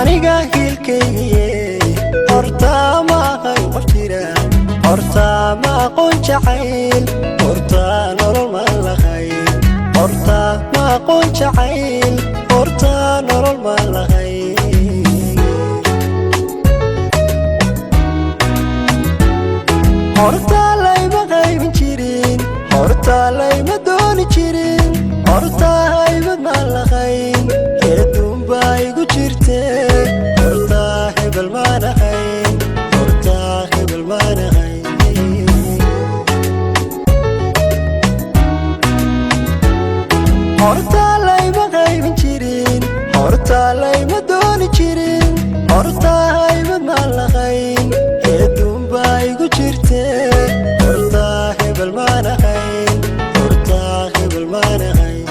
Aniga hiilkaygiye, hortaa ma ahay qof jira, hortaa ma aqoon jacayl, hortaa nolol ma lahayn, hortaa ma aqoon jacayl, hortaa nolol ma lahayn. Hortaa layma qaybin jirin, hortaa layma dooni jirin, hortaa haybad ma lahayn, heeduunbaa igu jirte, hortaa hebel maan ahayn, hortaa hebel maan ahayn. Hortaa layma qaybin jirin, hortaa layma dooni jirin, hortaa haybad ma lahayn, heeduunbaa igu jirte, hortaa hebel maan ahayn, hortaa hebel maan ahayn.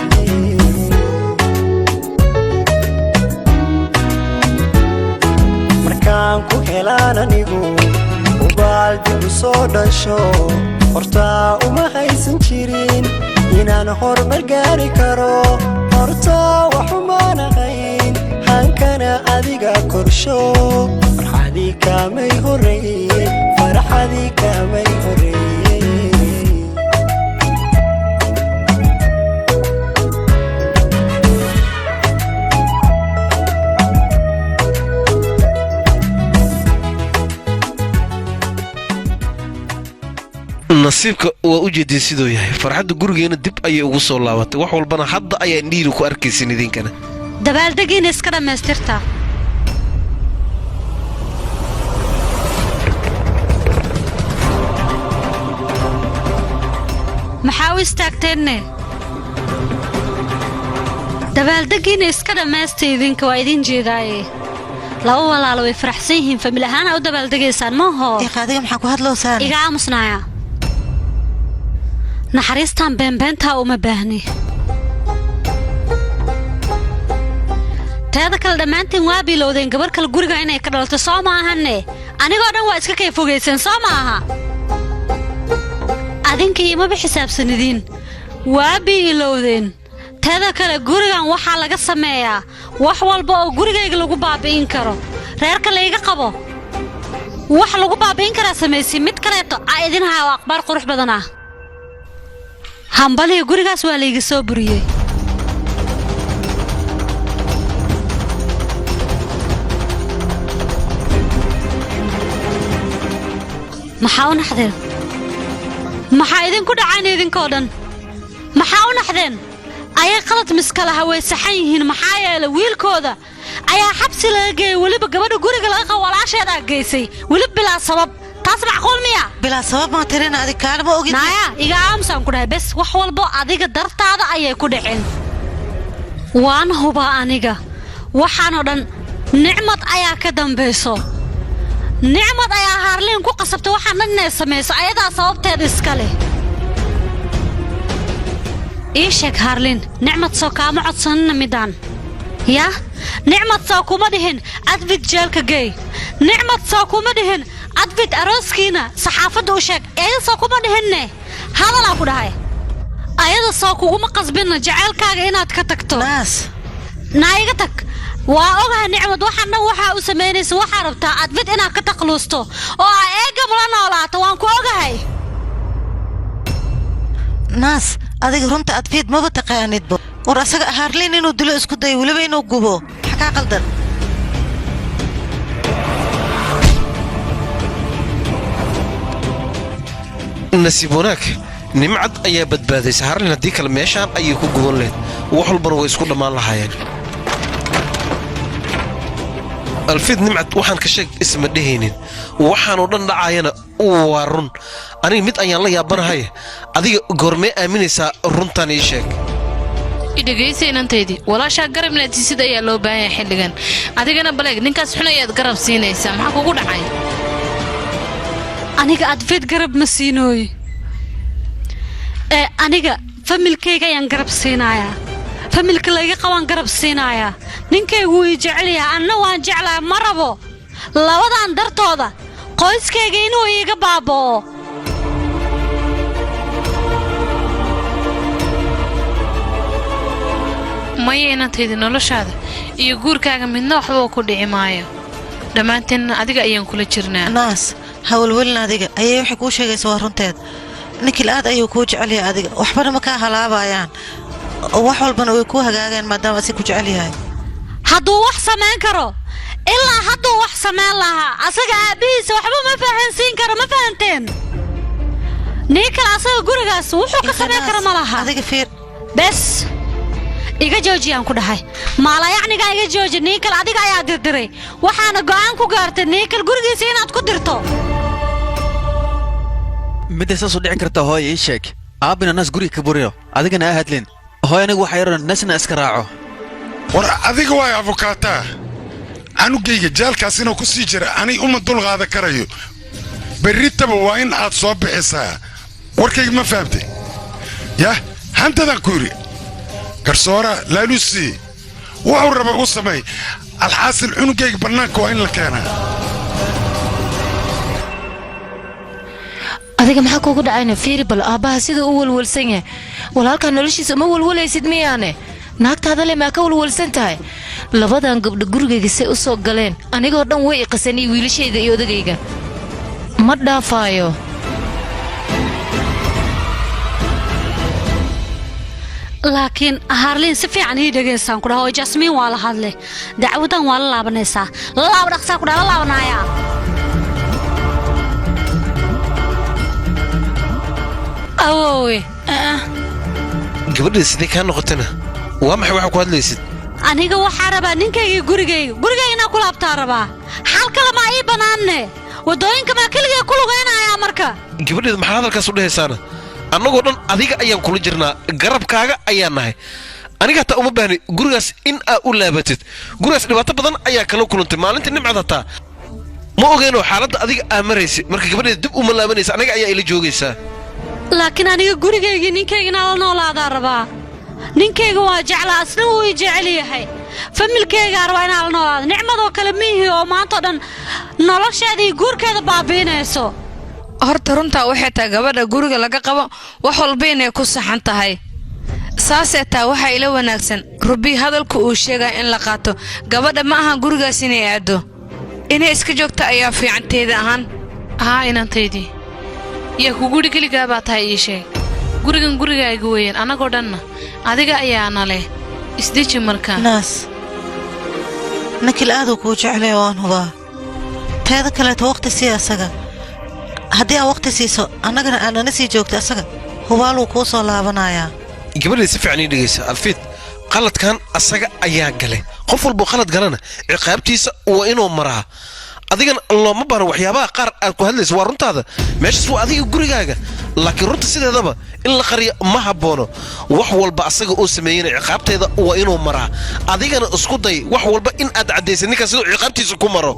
Markaan ku helaan anigu ubaal dib u soo dhasho, hortaa uma haysan jirin inaan horumar gaari karo, hortaa waxumaan ahayn hankana adiga korsho, farxadii kaamay horreyn, farxadii kaamay horreyn. Nasiibka waa u jeedin siduu yahay. Farxadda gurigeena dib ayay ugu soo laabatay, wax walbana hadda ayaan dhiiri ku arkaysin idinkana. Dabaaldegiina iska dhammaystirta. Maxaa u istaagteenne? Dabaaldegiina iska dhammaysta idinka, waa idin jeedaaye. Laba walaalo way faraxsan yihiin, famil ahaana u dabaaldegaysaan maaho? Adiga maxaa ku hadlowsaan? Iga aamusnaaya, naxariistan beenbeentaa uma baahni. Teeda kale, dhammaantiin waa bilowdeen gabar kale guriga inay ka dhalato, soo ma ahanne? Anigoo dhan waa iska kay fogayseen, soo ma aha? Adinka imaba xisaabsanidiin, waa biilowdeen. Teeda kale, gurigan waxaa laga sameeyaa wax walba oo gurigayga lagu baabi'in karo. Reerka layga qabo wax lagu baabi'in karaa samaysi. Mid kaleeto aa idin haya oo akhbaar qurux badan ah. Hambalihii gurigaas waa layga soo buriyey. Maxaa u naxdeen? Maxaa idinku dhacayn idinkoo dhan? Maxaa u naxdeen? Ayay qalad miskalaha way saxan yihiin, maxaa yeelay wiilkooda ayaa xabsi laga geeyey, weliba gabadha guriga laga qabo walaasheedaa geysay, weli bilaa sabab. Taas macquul miya? Bilaa sabab maa tirina? Adig kaalama ogid. Naaya, iga aamusaan ku dhahay. Bes, wax walbo adiga dartaada ayay ku dhaceen, waan hubaa aniga. Waxaanoo dhan Nicmad ayaa ka dambayso. Nicmad ayaa Haarliin ku qasabtay waxaan dhan inay samayso, ayadaa sababteeda iska leh. Ii sheeg Haarliin, Nicmad soo kaama codsanina midaan yaa? Nicmad soo kuma dhihin Advid jeelka geey? Nicmad soo kuma dhihin Advid arooskiina saxaafadda u sheeg? Ayada soo kuma dhihinne? Hadalaa ku dhahay. Ayada soo kuguma qasbinna jaceylkaaga inaad ka tagto? Naas. Naa iga tag. Waa ogahay Nicmad waxaan dhan waxaa u samaynaysa, waxaa rabtaa Advid inaad ka takluusto oo aa eegam la noolaato, waan ku ogahay. Naas, adiga runta Adfiid maba taqaanidbo. War asaga Haarliin inuu dilo isku dayo, weliba inuu gubo. Maxaa kaa qaldan? Nasiib wanaag, Nimcad ayaa badbaadaysa Harlin, haddii kale meeshaan ayay ku guban lahayd, wax walbana way isku dhammaan lahaayeen. Alfid, Nimcad waxaan ka sheeg isma dhehaynin, waxaanoo dhan dhacayana waa run. Aniga mid ayaan la yaabanahay, adiga goormee aaminaysaa runtan? Ii sheeg. Dhegaysa inantaydii, walaashaa garab inaad siisid ayaa loo baahan yahay xilligan. Adigana baleeg, ninkaas xun ayaad garab siinaysaa. Maxaa kugu dhacay? Aniga Adfid garab ma siinooye ee aniga familkayga ayaan garab siinayaa, familka layga qabaan garab siinayaa. Ninkaygu wuu ii jecel yahay, anna waan jeclahay. Ma rabo labadan dartooda qoyskayga inuu iiga baaba'o. Maya inantaydi, noloshaada iyo guurkaaga midna waxba ku dhici maayo. Dhammaanteenna adiga ayaan kula jirnaa. Naas, ha welwelin adiga. Ayay waxay kuu sheegaysa waa runteed. Ninkil aad ayuu kuu jecel yahay adiga, waxbana ma kaa halaabayaan, wax walbana way kuu hagaagaan maadaama asi ku jecel yahay. Hadduu wax samayn karo, ilaa hadduu wax samayn lahaa. Asaga aabbihiisa waxba ma fahansiin karo, ma fahanteen? Ninkal asaga gurigaas wuxuu ka samayn karo ma laha. Adiga fiir. Bes, iga joojiyaan ku dhahay, maalayacnigaa iga jooji. Ninkal adiga ayaa dirdiray, waxaana go'aan ku gaartay ninkal gurigiisa inaad ku dirto. Midday saas u dhici karta, hooy, ii sheeg. Aabbina Naas guriga ka buriyo, adigana aa hadlin. Hooy, aniga waxaa yaran Nasna iska raaco. War adiga waay afukaataa. Canugayga jeelkaas inuu ku sii jira ani uma dulqaadan karayo. Berritaba waa in aad soo bixisaa. Warkayga ma fahamtay? Yah, hantadaan ku yidhi garsoora laaluusii wuxuu raba u sameey. Alxaasil, cunugayga bannaanka waa in la keenaa. Adiga maxaa kuugu dhacayna? Fiiri bal aabbaha siduu u walwalsan yahay. Walaalkaa noloshiisa uma walwalaysid miyaane? Naagtaada le maa ka walwalsan tahay? Labadan gabdho gurigayga say u soo galeen, anigoo dhan way iqasan, iyo wiilashayda iyo odagayga ma dhaafaayo. Laakiin Harliin, si fiican ii dhegaysaan ku dhaha oo Jasmiin waa la hadle. Dacwadan waa la laabanaysaa. La laaba dhaqsaa ku dhaha, la laabanaayaa. Awoowe. Gabadhii sidee kaa noqotana? Waa maxay waxa ku hadlaysid? Aniga waxaa rabaa ninkaygii gurigayga, gurigayga inaan ku laabtaa rabaa. Xal kale maa ii bannaanne? Waddooyinka maa keligay ku lugaynayaa marka? Gabadheeda, maxaa hadalkaas u dhehaysaana? Annagoo dhan adiga ayaan kula jirnaa, garabkaaga ayaan nahay. Aniga hataa uma baahni gurigaas in aa u laabatid. Gurigaas dhibaato badan ayaa kala kulantay maalintii Nimcad. Hataa ma ogeenoo xaaladda adiga aa maraysa. Marka gabadheeda, dib uma laabanaysa, aniga ayaa ila joogaysaa. Laakiin aniga gurigaygii ninkayga inaan la noolaadaa rabaa. Ninkayga waa jeclaa, asna wuu ii jecel yahay. Familkaygaa rabaa inaan la noolaado. Nicmadoo kale mihii oo maantao dhan nolosheeda iyo guurkeeda baabi'inayso. Horta runtaa waxay tahay, gabadha guriga laga qabo wax walba inay ku saxan tahay. Saasee taa waxaa ila wanaagsan Rubi hadalku uu sheegaya in la qaato. Gabadha ma ahan gurigaas inay aado, inay iska joogto ayaa fiicanteeda ahaan. Haa inantaydii, yaa ku guri keligaa baa tahay? Ii sheeg. Gurigan gurigaaga weeyaan, annagoo dhanna adiga ayaana leh. Isdeji markaa. Naas, Ninkil aaduu kuu jecelaya, waan hubaa. Teeda kaleeto, waqti sii asaga. Haddii aad waqti siiso, annagana aad nala sii joogto, asaga hubaaluu kuu soo laabanayaa. Gabadhii, si fiican ii dhegaysa. Alfiid qaladkan asaga ayaa galay. Qof walboo qalad galana ciqaabtiisa waa inuu maraa. Adigana looma baahno waxyaabaha qaar aad ku hadlaysa. Waa runtaada, meeshaas waa adiga gurigaaga, laakiin runta sideedaba in la qariyo ma habboono. Wax walba asaga oo sameeyena ciqaabteeda waa inuu maraa. Adigana isku day wax walba in aad caddaysid ninkaas siduu ciqaabtiisa ku maro.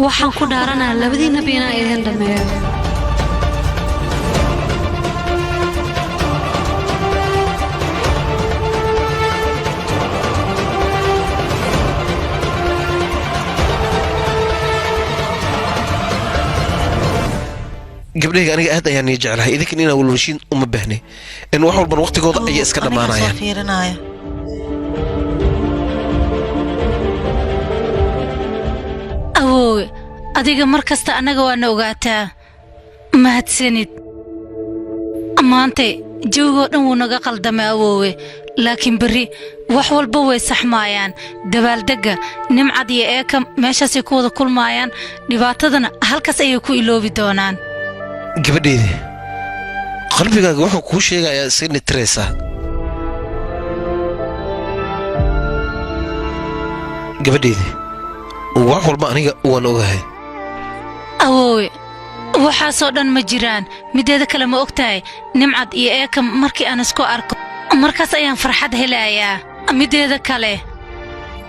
Waxaan ku dhaaranaa labadiinaba inaan idin dhammeeyo. Gabdhahayga, aniga aad ayaan nii jeclahay. Idinkan inaa walwashiin uma baahnay, in wax walban waqtigooda ayay iska Anigaa soo dhammaanayaan. fiirinaya. Awoowe, adiga mar kasta annaga waana ogaataa. Mahadsanid. Maantay jawigoo dhan wuu naga qaldamay, awoowe, laakiin berri wax walba way saxmaayaan. Dabaaldegga Nimcad iyo Eeka meeshaasay ku wada kulmaayaan, dhibaatadana halkaas ayay ku iloobi doonaan. Gabadheydi, qalbigaaga wuxuu kuu sheegayaa iska nitiraysaa. Gabadheydi, wax walba aniga waan ogahay. Awoowe, waxaasoo dhan ma jiraan. Mideeda kale, ma og tahay, Nimcad iyo Eeka markii aan isku arko, markaas ayaan farxad helayaa. Mideeda kale,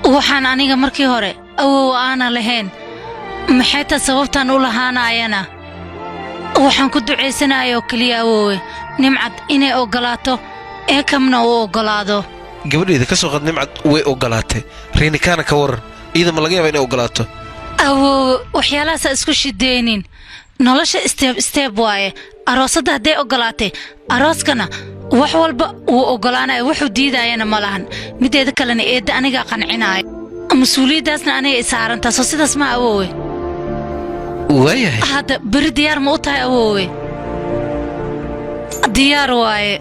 waxaan aniga markii hore awoowe aanan lahayn, maxay taa sababtaan u lahaanaayana? Waxaan ku ducaysanaya oo keliya, awoowe, Nimcad inay oggolaato, Eekamna uu oggolaado. Gabadheyda, ka soo qaad Nimcad way ogolaatay, Riinikaana ka waran? Iyada ma laga yaaba inay ogolaato? Awoowe, waxyaalahaasa isku shidaynin. Nolosha step step waaye. Aroosadda hadday oggolaatay, arooskana wax walba wuu oggolaanaya, wuxuu diidayana ma lahan. Mideeda kalena eedda anigaa qancinaya, mas-uuliyaddaasna aniga i saarantaa. Soo sidaas ma awoowe? Waayahay. Hadda beri diyaar ma u tahay, awoowe? Diyaar waaye.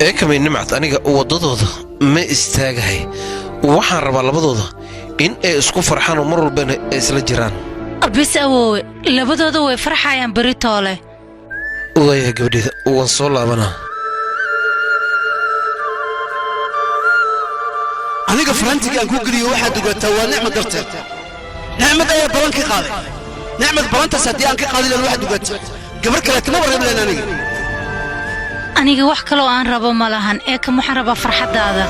Eekamay Nimcad, aniga waddadooda ma istaagahay. Waxaan rabaa labadooda in ay isku farxaan oo mar walbana ay isla jiraan. Bis awoowe, labadooda way farxayaan beri toole. Waayahay gabadheeda, waan soo laabanaa. Aniga farantiga aan ku geliyo waxaad ogataa waa Nicmad darteed. Nicmad ayaa balan ka qaaday. Nicmad balantaas haddii aan ka qaadi lahan, waxaad ogataa gabar kale kama warrab lahan aniga. Aniga wax kaloo aan rabo ma lahan. Eekam, waxaan rabaa farxaddaada.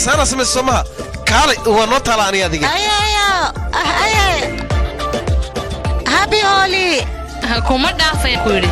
Saana samayso soo maha? Kaalay, waa noo taala aniga adiga. Happy Holi. Kuma dhaafaya ku yidhi.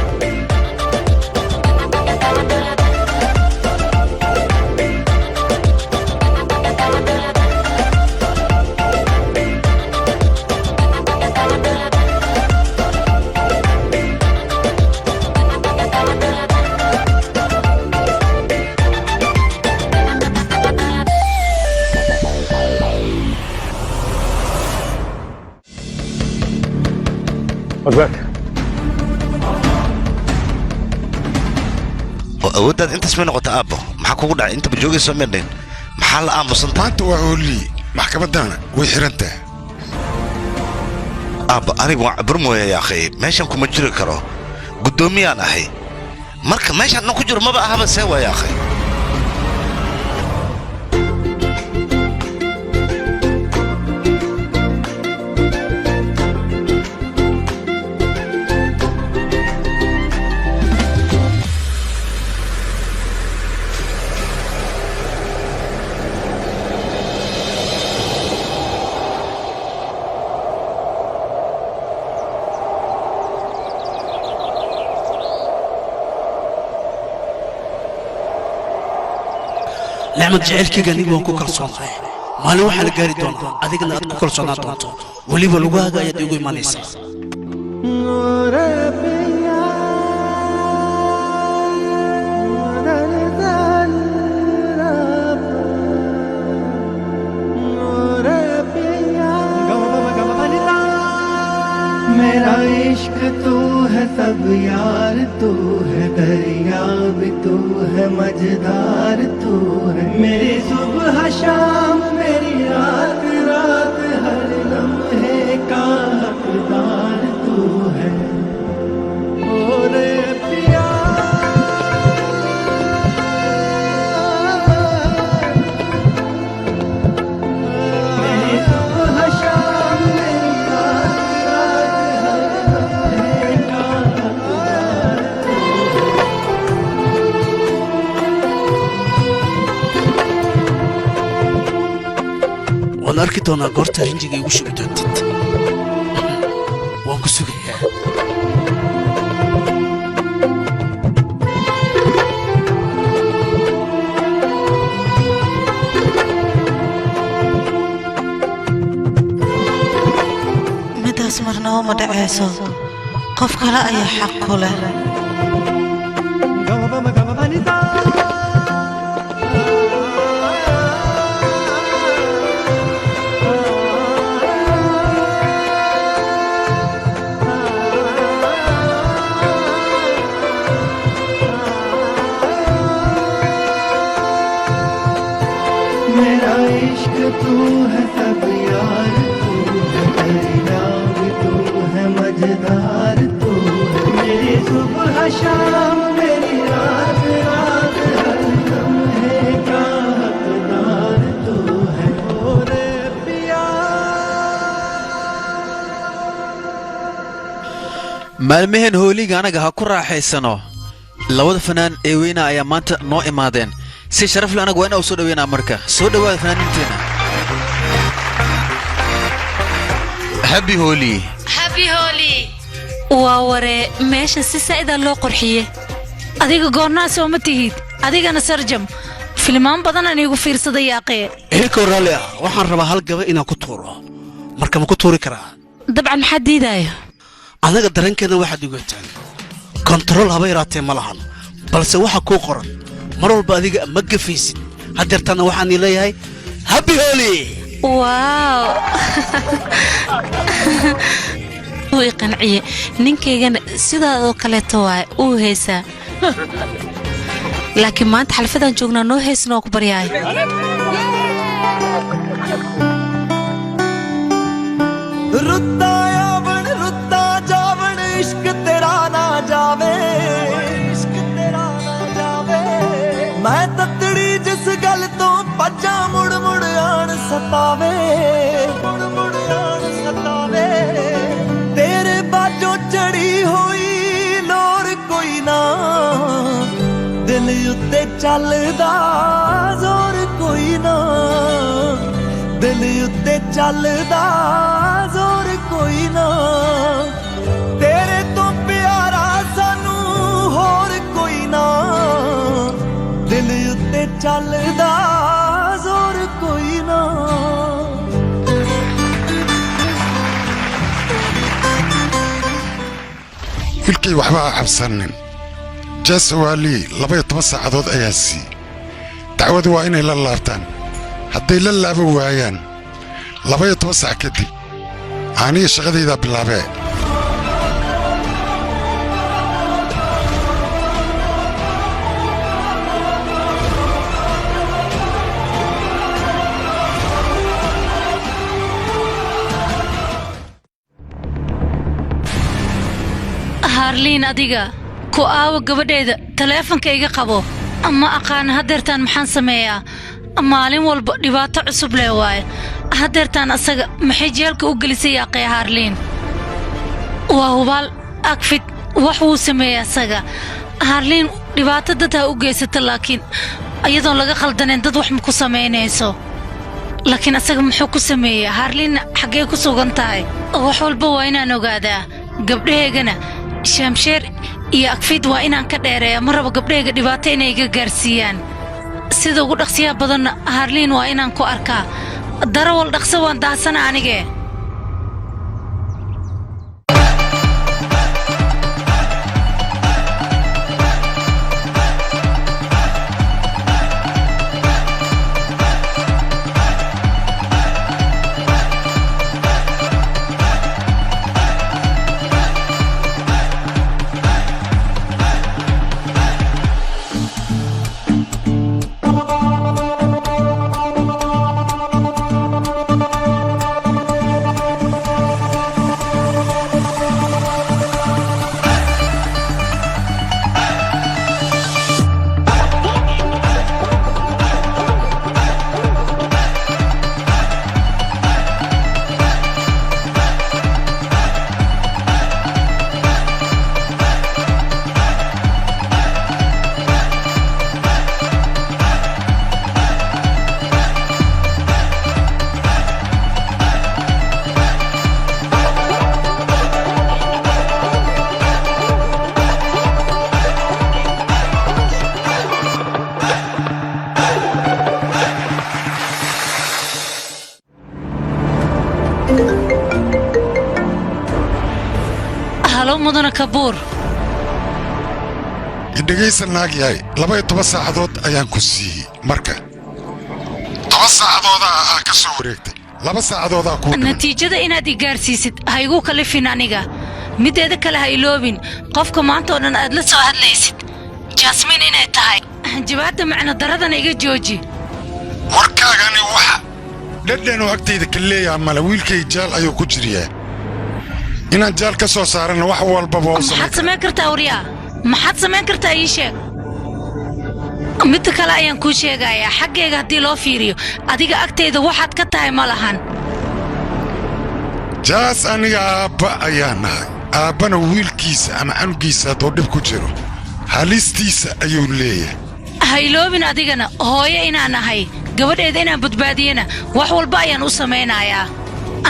Oo awooddaad intaas may noqota, aabbo? Maxaa kugu dhacay? Intaba joogayso meedhayn, maxaa la aamusan tahay? Maanta waa Hooli, maxkamaddana way xiran tahay. Aabba, anigu waan cabur mooya yaakhay, meeshan kuma jiri karo. Guddoomiyaan ahay, marka meeshaan dhan ku jiro maba ahaba. See waa yaakhay? Nicmad, jacaylkayga anigu waan ku kalsoonahay. Maalin waxaa la gaari doonaa adigana aad ku kalsoonaan doonto. Weliba lugahaaga ayaad iigu imanaysaa. मेरा इश्क तू है सब यार, तू है दरिया भी, तू है मझधार, तू है मेरी सुबह शाम, मेरी रात रात, हर लम्हे का हकदार तू है। ओ रे पिया, मेरी सुबह शाम, मेरी रात रात, हर लम्हे का हकदार तू है। Waan arki doonaa goorta rinjiga igu shubi doontid. Waan ku sugayaa. Midaas marnaba ma dhacayso. Qof kale ayaa xaq ku leh. मेरा इश्क तू है सब यार, तू है दरिया भी, तू है मझधार, तू है मेरी सुबह शाम, मेरी रात रात, हर लम्हे Maalmaheen hooliga anaga ha ku raaxaysano. Labada fanaan ee weyna ayaa maanta noo imaadeen. Si sharaf leh anaga waa inaa u soo dhaweynaa. Marka soo dhowaada fanaaniinteena. Happy Holi. Happy Holi. Waa waree, meesha si saa'ida loo qurxiye. Adiga goornaa soo ma tihid? Adigana sarjam filmaan badanaan iigu fiirsaday, yaaqee. Hilkow raalli ah, waxaan rabaa hal gaba inaan ku tuuro. Marka ma ku tuuri karaa? Dabcan, maxaa diidaayo? Anaga dareenkeedna waxaad ogataan kontarool haba yaraatee ma lahan, balse waxa kuu qoran mar walba adiga ma gafaysid. Haddeertaanna waxaan ii leeyahay happy Holi. Wow, wuu i qanciye. Ninkaygana sidaadoo kaleeto waaye, uu heesaa, laakiin maanta xalfadaan joognaa noo heesna, waa ku baryaay. ਰੁੱਤਾਂ ਆਵਣ, ਰੁੱਤਾਂ ਜਾਵਣ, ਇਸ਼ਕ ਤੇਰਾ ਨਾ ਜਾਵੇ, ਇਸ਼ਕ ਤੇਰਾ ਨਾ ਜਾਵੇ। ਮੈਂ ਤਤੜੀ ਜਿਸ ਗੱਲ ਤੋਂ ਭੱਜਾਂ, ਮੁੜ ਮੁੜ ਆਣ ਸਤਾਵੇ, ਮੁੜ ਮੁੜ ਆਣ ਸਤਾਵੇ। ਤੇਰੇ ਬਾਝੋਂ ਚੜੀ ਹੋਈ ਲੋਰ ਕੋਈ ਨਾ, ਦਿਲ ਉੱਤੇ ਚੱਲਦਾ ਜ਼ੋਰ ਕੋਈ ਨਾ, ਦਿਲ ਉੱਤੇ ਚੱਲਦਾ ਜ਼ੋਰ ਕੋਈ ਨਾ। ਤੇਰੇ ਤੋਂ ਪਿਆਰਾ ਸਾਨੂੰ ਹੋਰ ਕੋਈ ਨਾ, ਦਿਲ ਉੱਤੇ ਚੱਲਦਾ ਜ਼ੋਰ ਕੋਈ ਨਾ। Wiilkay, waxba ha cabsanin. Jaasawaalii 12 saacadood ayaa siiyey. Dacwadu waa inay la laabtaan. Hadday la laaban waayaan 12 saac kadib, aniga shaqadaydaa bilaabee. Haarliin, adiga ku aawa gabadheeda, taleefanka iga qabo. Ma aqaan haddeertaan maxaan sameeyaa. Maalin walba dhibaato cusub lee waaye. Haddeertaan asaga maxay jeelka u gelisay, yaaqee? Haarliin, waa hubaal Agfid wax wuu sameeyey asaga. Haarliin dhibaato dad ha u geysata, laakiin iyadoon laga khaldanayn dad wax ma ku samaynayso. Laakiin asaga muxuu ku sameeyey? Haarliinna xaggee ku sugan tahay? Wax walba waa inaan ogaadaa. Gabdhahaygana Shaamsheer iyo Agfiid waa inaan ka dheereeya. Ma rabo gabdhahayga dhibaato inay iga gaarsiiyaan. Sida ugu dhaqsiyaha badanna Haarliin waa inaan ku arkaa. Darawal, dhaqso, waan daahsana anige. Halo, mudana Kabuur. Dhegaysa, naag yahay, 12 saacadood ayaan ku siiyey. Marka 10 saacadoodaa aa ka soo wareegtay, 2 saacadoodaa kuu dhiman. Natiijada inaad i gaarsiisid ha igu kalifin aniga. Mideeda kale, ha iloobin qofka maanta oo dhan aad la soo hadlaysid Jaasmiin inay tahay. Jawaabta macno daradana iga jooji. Warkaagani waxa dhadhanuu agtayda ka leeyaha male. Wiilkay jaal ayuu ku jiriyaa. Inaan jaal ka soo saaranna wax walbaba waa u samayn. Maxaad samayn kartaa, waryaa? Maxaad samayn kartaa, ii sheeg. Midda kale ayaan kuu sheegayaa, xaggayga haddii loo fiiriyo, adiga agtayda waxaad ka tahay ma lahan. Jaas, aniga aabba ayaa nahay. Aabbana wiilkiisa ama canugiisa hadduu dhib ku jiro, halistiisa ayuu leeyahay. Ha iloobin adigana hooyo inaan ahay, gabadheeda inaan badbaadiyena wax walba ayaan u samaynayaa.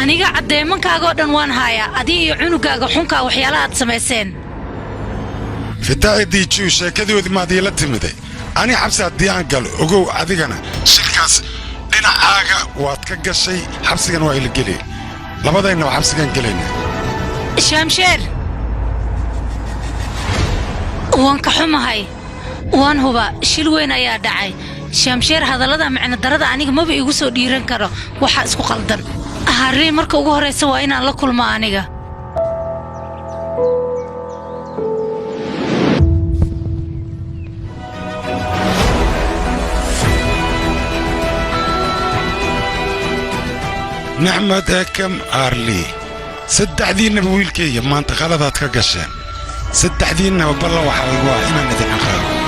Aniga caddeemankaagaoo dhan waan haayaa, adiga iyo cunugaaga xunkaa waxyaalaha aad samayseen. Fitaaci diijiyu, sheekadoodii maad iila timiday. Ani xabsi haddii aan galo, ogow adigana shilkaas dhinacaaga waad ka gashay. Xabsigan waa ila gelaya, labadaynaba xabsigaan gelayna. Shaamsheer, waan ka xumahay, waan hubaa shil weyn ayaa dhacay. Shaamsheer, hadallada micnodarada aniga maba igu soo dhiiran karo. Waxaa isku qaldan Harlii. Marka ugu horraysa waa inaan la kulmo aniga. Nicmad, Eekam, Aarlii, saddexdiinnaba wiilkayga maanta khaladaad ka gasheen. Saddexdiinnaba ballan waxaa igu ah inaan idin ciqaabo.